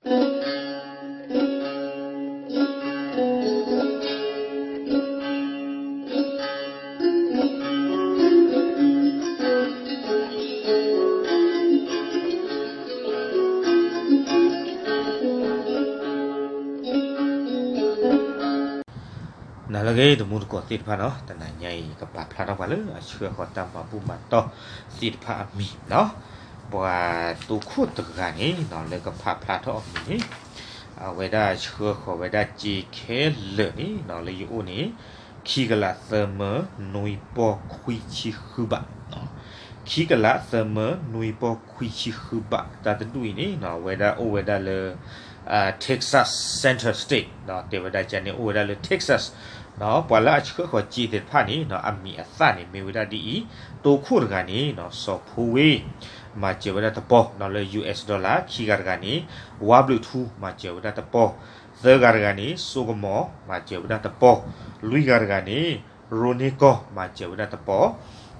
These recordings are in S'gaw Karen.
နၤလၢအဂ့ၤ တံၤသကိးသ့ၣ်တဖၣ်နီၤ, တနၤညါအံၤ ကပာ်ဖျါထီၣ်ပှၤလၢအဆှၢဃီၤတၢ်မၤဘူၣ်မၤတီၢ်သ့ၣ်တဖၣ်အမံၤနီၤ, ပှၤတိခိၣ်တဂၤန့ၣ်နီၤ လၢကဖးဖျါထီၣ်အမံၤန့ၣ် အဝဲဒၣ်ဆှၢဃီၤဝဲဒၣ်စ့ခဲလၢာ်န့ၣ်နီၤ လၢယအိၣ်န့ၣ် ခံကလးသၢမၢနွံပီၢ်ခွံဆံဃုဘး, ခံကလးသၢမၢနွံပီၢ်ခွံဆံဃုဘး, တၢ်တဒူၣ်အံၤန့ၣ်နီၤ အဝဲဒၣ်အိၣ်ဝဲဒၣ်လၢ Texas Center State တဲဝဲဒၣ်ကန့ၣ် အိၣ်ဝဲဒၣ်လၢ Texas နီၤ, ပှၤလၢအဆှၢဃီၤစ့သ့ၣ်တဖၣ်န့ၣ်နီၤ အမံၤအသၣ်န့ၣ် မ့ၢ်ဝဲဒၣ်ဒ်အံၤ, တိခိၣ်တဂၤန့ၣ်နီၤ စီၤဖိဝ့ၢ် မၤစၢၤဝဲဒၣ်တပီၢ်နီၤ လၢ ယူဢၢ်စၣ် dollar, ခံဂၤတဂၤန့ၣ် ဝါဘျုးထူ မၤစၢၤဝဲဒၣ်တပီၢ်, သၢဂၤတဂၤန့ၣ် စိကမီၤ မၤစၢၤဝဲဒၣ်တပီၢ်, လွံၢ်ဂၤတဂၤန့ၣ် ရိန့ကီၢ် မၤစၢၤဝဲဒၣ်တပီၢ်,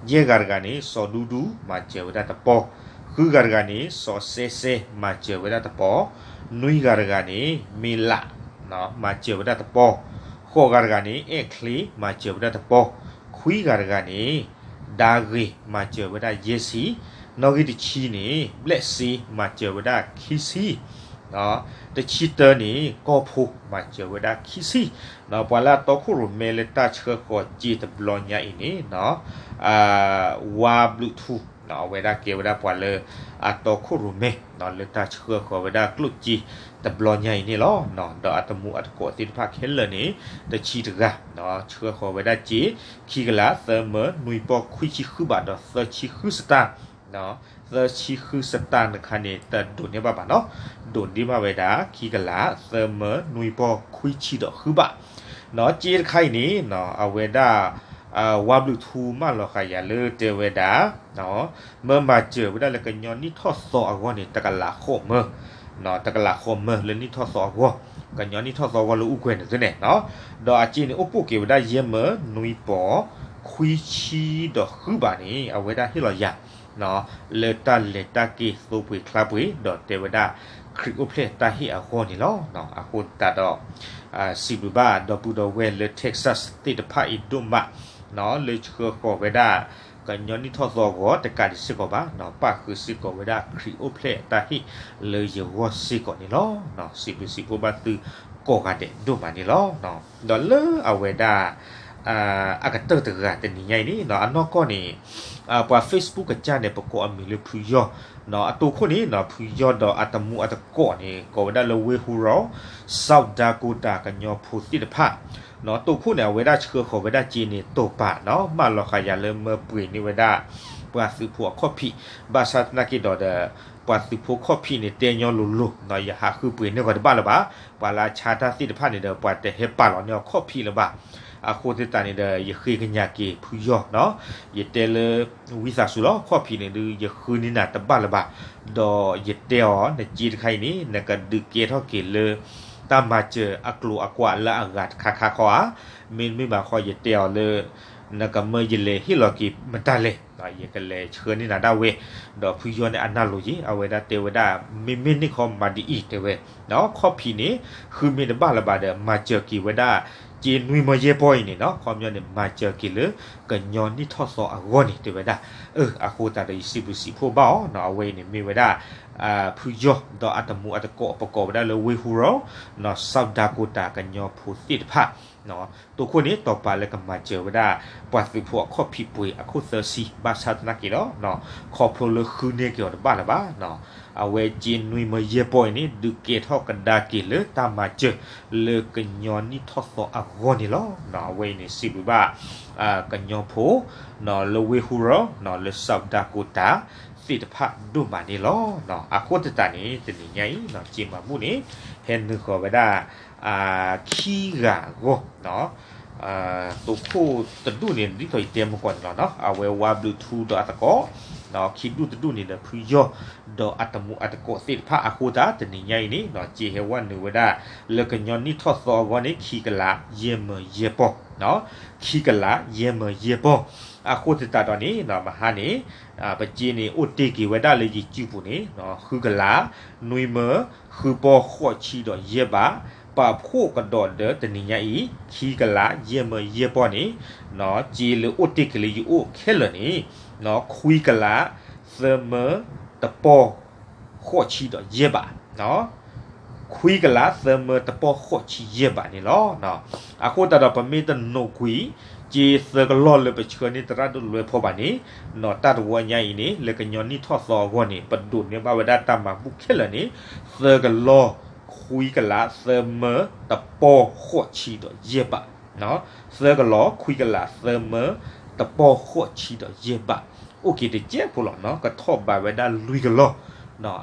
ယဲၢ်ဂၤတဂၤန့ၣ် စီၤဒူဒူ မၤစၢၤဝဲဒၣ်တပီၢ်, ဃုဂၤတဂၤန့ၣ် စီၤစဲစဲ မၤစၢၤဝဲဒၣ်တပီၢ်, နွံဂၤတဂၤန့ၣ် မ့လး မၤစၢၤဝဲဒၣ်တပီၢ်, ဃိးဂၤတဂၤန့ၣ် အဲၣ်ချ့ မၤစၢၤဝဲဒၣ်တပီၢ်, ခွံဂၤတဂၤန့ၣ် ဒါဂ့ၤ မၤစၢၤဝဲဒၣ်ယဲၢ်ဆံ, နီၣ်ဂံၢ်တဆံန့ၣ် ဘျဲၣ်စ့ မၤစၢၤဝဲဒၣ်ခံဆံ, တဆံတၢန့ၣ် ကီၢ်ဖိ မၤစၢၤဝဲဒၣ်ခံဆံ, ပှၤလၢအတီခိၣ်ရိၣ်မဲလၢတၢ်ဆှၢဃီၤစ့တဘျီညါအံၤန့ၣ် ဝါဘျုးထူ အဝဲဒၣ်ကဲဝဲဒၣ်ပှၤလၢအတီခိၣ်ရိၣ်မဲ လၢတၢ်ဆှၢဃီၤဝဲဒၣ်ကျိၣ်စ့တဘျီညါအံၤန့ၣ်လီၤ. ဒီးအတမူအတကိးသ့ၣ်တဖၣ်ခဲလၢာ်န့ၣ် တဆံတဂၤ ဆှၢဃီၤဝဲဒၣ်စ့ ခံကလးသၢမၢနွံပီၢ်ခွံဆံဃုဘးဒီးသၢဆံဃုစတၢ် သၢဆံဃုစတၢ်တခါန့ၣ် တဒိးန့ၢ်ဘၣ်ဘၣ်နီၤ, ဒိးန့ၢ်ဘၣ်ဝဲဒၣ် ခံကလးသၢမၢနွံပီၢ်ခွံဆံဒီးဃုဘး, စ့တခါအံၤန့ၣ် အဝဲဒၣ် ဝါဘျုးထူမၢလီၤဃာ်ယၤလၢတဲဝဲဒၣ် မၢမၤစၢၤဝဲဒၣ်လၢကညီနံၣ်ထီၣ်သီအဂီၢ်န့ၣ် တကလးဃိးမၢ, တကလးဃိးမၢလၢနံၣ်ထီၣ်သီအဂီၢ်, ကညီနံၣ်ထီၣ်သီအဂီၢ်လၢအူကွဲၤန့ၣ်သုန့ၣ်, ဒီးအစ့န့ၣ် အိၣ်ပိၢ်က့ၤဝဲဒၣ်ယဲၢ်မၢနွံပီၢ်ခွံဆံဒီးဃုဘးန့ၣ် အဝဲဒၣ်ဟ့ၣ်လီၤယၤ လၢတၢ်လဲၤတၢ်က့ၤသိပှ့ၤချါပှ့ၤ ဒီးတဲဝဲဒၣ် ခရံာ်အိၣ်ဖျဲၣ်တၢ်ဟ့ၣ်အဂီၢ်န့ၣ်လီၤ. အဃိသတးဒီး စံးဘျုးဘၣ်ဒီပုၢ်ဒီဝဲၢ်လၢ Texas သ့ၣ်တဖၣ်အံၤဒိၣ်မး လၢဆှၢဃီၤဝဲဒၣ် ကညီနံၣ်ထီၣ်သီအဂီၢ်တကးဒံးစ့ၢ်ကီးဘၣ်, ပၣ်ဃုာ်စ့ၢ်ကီးဝဲဒၣ်ခရံာ်အိၣ်ဖျဲၣ်တၢ်ဟ့ၣ်လၢယဂီၢ်စ့ၢ်ကီးန့ၣ်လီၤ. စံးဘျုးစံးဖှိၣ်ဘၣ်သုကိးဂၤဒဲးဒိၣ်မးန့ၣ်လီၤ. ဒီးလၢအဝဲဒၣ် အကတၢၢ်တဂၤတနံၤညါအံၤန့ၣ် အနီၢ်ကီၢ်န့ၣ် ပှၤ Facebook ကစၢ်န့ၣ် ပကိးအမံၤလၢဖုယီၢ်, အတိခိၣ်န့ၣ် ဖုယီၢ်ဒီးအတမူအတကိးန့ၣ် ကိးဝဲဒၣ်လၢ Wayhorrow, South Dakota ကညီဖိသ့ၣ်တဖၣ် တိခိၣ်န့ၣ် အဝဲဒၣ်ဆှၢဃီၤဝဲဒၣ်စ့န့ၣ် တိာ်ပာ်နီၤ မၢလီၤဃာ်ယၤလၢမၢပှ့ၤန့ၢ်ဝဲဒၣ် ပှၤသုးဖိအခီၣ်ဖံး, ဘၣ်ဆၣ်သနာ်က့ဒီးဒီး ပှၤသုးဖိခီၣ်ဖံးန့ၣ် တဲညီလိၤလိၤ, ယဟးဃုပှ့ၤန့ၢ်ဂီၤတဘၣ်လၢၤဘၣ်, ပှၤလၢအဆါတၢ်သ့ၣ်တဖၣ်န့ၣ်ဒီး ပှၤတဟဲပာ်လီၤန့ၢ်အီၤခီၣ်ဖံးလၢၤဘၣ်. အဃိသတးန့ၣ်ဒီး ယဃ့ကညးက့ၤဖုယီၢ်နီၤ, ယတဲလၢ ဝံသးစူၤလီၤ ခီၣ်ဖံးန့ၣ်ဒုး ယဃုန့ၢ်နၤတဘၣ်လၢၤဘၣ်, ဒီးယတဲအီၤ နစ့တခါအံၤန့ၣ် နကဒုးကဲထီၣ်က့ၤလၢ တၢ်မၤစၢၤအကျိၤအကွာ်လၢအဂၤတခါခါခီဧါ, မ့တမ့ၢ်ဘၣ်ဃီ ယတဲအီၤလၢ နကမၢယလဲၤဟ့ၣ်လီၤက့ၤမတၤလဲၣ်, ယကလဲၤဆှၢန့ၢ်နၤဒၣ်ဝဲ, ဒီးဖုယီၢ်န့ၣ်အနၢ်လိၤက့ၤ အဝဲဒၣ်တဲဝဲဒၣ် မ့မ့ၢ်န့ၣ်ခီမၤဒ်အံၤတဲဝဲ, ခီၣ်ဖံးန့ၣ် ဃုမ့ၢ်တဘၣ်လၢၤဘၣ်ဒီး မၤစၢၤက့ၤဝဲဒၣ် စ့နွံမၢယဲၢ်ပီၢ်အံၤန့ၣ်နီၤ, ခီပညီန့ၣ် မၤစၢၤက့ၤလၢ ကညီနံၣ်ထီၣ်သီအဂီၢ်န့ၣ် တဲဝဲဒၣ်, အဃိသတးဒီး ယစံးဘျုးစံးဖှိၣ်ဘၣ်အီၤနီၤ, အဝဲအံၤန့ၣ်မ့ၢ်ဝဲဒၣ် ဖုယီၢ်ဒီးအတမူအတကိး ပကိးဝဲဒၣ်လၢ Wayhorrow, South Dakota ကညီဖိသ့ၣ်တဖၣ် တိခိၣ်န့ၣ် တိာ်ပာ်လၢကမၤစၢၤဝဲဒၣ် ပှၤသုးဖိအခီၣ်ဖံးပှ့ၤအခိၣ်သၢဆံ ဘၣ်ဆၣ်သနာ်က့ဒီး ခီဖျိလၢဃုန့ၢ်က့ၤအီၤတဘၣ်လၢၤဘၣ်, အဝဲစ့နွံမၢယဲၢ်ပီၢ်အံၤန့ၣ် ဒုးကဲထီၣ်ကဒါက့ၤလၢတၢ်မၤစၢၤလၢကညီနံၣ်ထီၣ်သီအဂီၢ်န့ၣ်လီၤ. အဝဲအံၤန့ၣ်စံးဘျုးဘၣ် ကညီဖိ လၢ Wayhorrow လၢ South Dakota သ့ၣ်တဖၣ်ဒိၣ်မးန့ၣ်လီၤ. အဃိသတးန့ၣ် တနံၤညါအံၤ စ့မၤဘူၣ်န့ၣ် ဟဲနုာ်ဃီၤဝဲဒၣ် ခံဂၤအဂီၢ် တိခိၣ်တဒူၣ်န့ၣ် ဒ်သိးယတဲမုၢ်ကီၢ်န့ၣ်လီၤနီၤ, အဝဲဝါဘျုးထူဒီးအသကိး, ခံဒူၣ်တဒူၣ်န့ၣ်ဒီးဖုယီၢ်ဒီးအတမူအတကိးသ့ၣ်တဖၣ်အဃိသတး တနံၤညါအံၤန့ၣ် စ့ဟဲဝဲနုာ်ဝဲဒၣ် လၢကညီနံၣ်ထီၣ်သီအဂီၢ်န့ၣ် ခံကလးယဲၢ်မၢယဲၢ်ပီၢ်, ခံကလးယဲၢ်မၢယဲၢ်ပီၢ်, အဃိသတးဒီးန့ၣ် မဟါန့ၣ် ပစ့န့ၣ် အိၣ်တ့ၢ်က့ၤဝဲဒၣ်လၢယစုပူၤန့ၣ် ဃုကလး နွံမၢ ဃုပီၢ်ဃိးဆံဒီးယဲၢ်ဘး, ပာ်ဖှိၣ်ကဒီးဒီးတနံၤညါအံၤ ခံကလးယဲၢ်မၢယဲၢ်ပီၢ်န့ၣ်, စ့လၢအိၣ်တ့ၢ်က့ၤလၢယအိၣ်ခဲလၢာ်န့ၣ်, ခွံကလးသၢမၢတပီၢ်ဃိးဆံဒီးယဲၢ်ဘး, ခွံကလးသၢမၢတပီၢ်ဃိးဆံယဲၢ်ဘးန့ၣ်လီၤ. အဃိသတးဒီးပမ့ၢ်တနိးကွံာ် စ့သၢကလီၢ်လၢပဆှၢန့ၢ်သရၣ်ဒိၣ်လွဲဖီဘၣ်န့ၣ်, တၢ်တဝီညါအံၤန့ၣ် လၢကညီနံၣ်ထီၣ်သီအဂီၢ်န့ၣ် ပဒိးန့ၢ်ဘၣ်ဝဲဒၣ်တၢ်မၤဘူၣ်ခဲလၢာ်န့ၣ်, သၢကလီၢ်ခွံကလးသၢမၢတပီၢ်ဃိးဆံဒီးယဲၢ်ဘး, သၢကလီၢ်ခွံကလးသၢမၢတပီၢ်ဃိးဆံဒီးယဲၢ်ဘး, အိၣ်က့ၤတစဲးဖိလီၤ, ကထီၣ်ဘးဝဲဒၣ်လွံၢ်ကလီၢ်.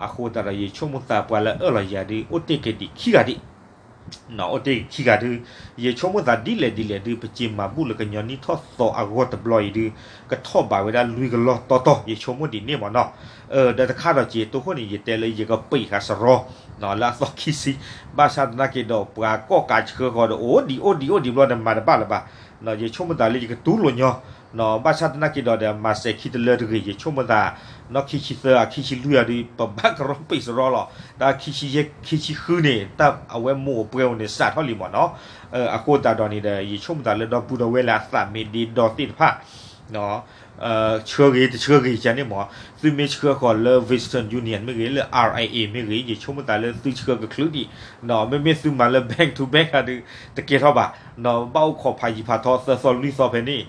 အဃိသတးဒီးယဆိကမိၣ်သးပှၤလၢအၢၣ်လီၤယၤဒုး အိၣ်တ့ၢ်က့ၤဒံးခံဂၤဒံး အိၣ်တ့ၢ်ခံဂၤဒုး, ယဆိကမိၣ်သးဒ်လဲၣ်ဒ်လဲၣ်ဒုး ပစ့မၤဘူၣ်လၢကညီနံၣ်ထီၣ်သီအဂီၢ်တဘျီအံၤဒုး, ကထီၣ်ဘးဝဲဒၣ်လွံၢ်ကလီၢ်တီတီ ယဆိကမိၣ်ဒ်န့ၣ်မ့ၢ်နီၤ. ဒီးတခါဒီးစ့တိခိၣ်န့ၣ် ယတဲလၢယကပံးဃာ်စရီ လၢအသီခံဆံ, ဘၣ်ဆၣ်သနာ်က့ဒီး ပှၤကီၣ်ကးဆှၢဃီၤဒီး အိၣ်ဒံးအိၣ်ဒံးအိၣ်ဒံးဘျီဒီးမၤတဘၣ်လၢၤဘၣ်. ယဆိကမိၣ်သးလၢယကတူၢ်လိာ်ညီ, ဘၣ်ဆၣ်သနာ်က့ဒီး ဒီးမၤစဲၤခံတလၢတဂ့ၤ ယဆိကမိၣ်သး, နီၢ်ခံဆံသၢ အခံဆံလွံၢ်အဒုး ပဘၣ်ကရီပံးစရီလီၤ. တၢ်ခံဆံယဲၢ် ခံဆံဃုန့ၣ် တၢ်အဝဲမိၢ်အပှဲၤအိၣ်န့ၣ် စးထီၣ်လံမ့ၢ်နီၤ. အဃိသတးဒီးန့ၣ်ဒီး ယဆိကမိၣ်သးလၢဒီပုၢ်ဒီဝဲၢ်လၢအသးမ့ၢ်ဒ့ဒီသ့ၣ်တဖၣ် ဆှၢဂ့ၤတဆှၢဂ့ၤယန့ၣ်မ့ၢ်, သုမ့ၢ်ဆှၢဃီၤလၢ Western Union မ့ၢ်ဂ့ၤ, လၢ R I A မ့ၢ်ဂ့ၤ, ယဆိကမိၣ်သးလၢသုဆှၢကချုးဒံး, မ့မ့ၢ်သုမၤလၢ bank to bank အဒုး တကဲထီၣ်ဘၣ်, ဘၣ်အိၣ်ခိးဖးယံၤဖးထီသၢသီလွံၢ်သီဖဲန့ၣ်,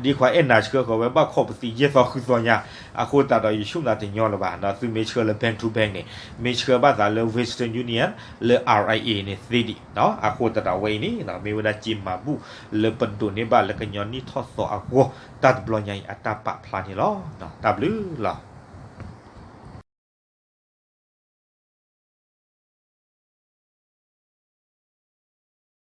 ဒ်ခွါအဲၣ်နၤဆှၢဃီၤဝဲ ဘၣ်ခိးပသံယဲၢ်သီဃုသီညါ, အဃိသတးဒီးယဆိကမိၣ်သးတညီလၢၤဘၣ်, သုမ့ၢ်ဆှၢလၢ bank to bank န့ၣ်, မ့ၢ်ဆှၢဘၣ်သးလၢ Western Union လၢ R I A န့ၣ်သ့ဒံး, အဃိသတးဒီးအဝဲအံၤန့ၣ် မ့ၢ်ဝဲဒၣ်စ့မၤဘူၣ်လၢပဒိးန့ၢ်ဘၣ်လၢကညီနံၣ်ထီၣ်သီအဂီၢ် တၢ်တဘျီညါအံၤအတၢ်ပာ်ဖျါန့ၣ်လီၤ. တၢ်ဘျုးလီၤ.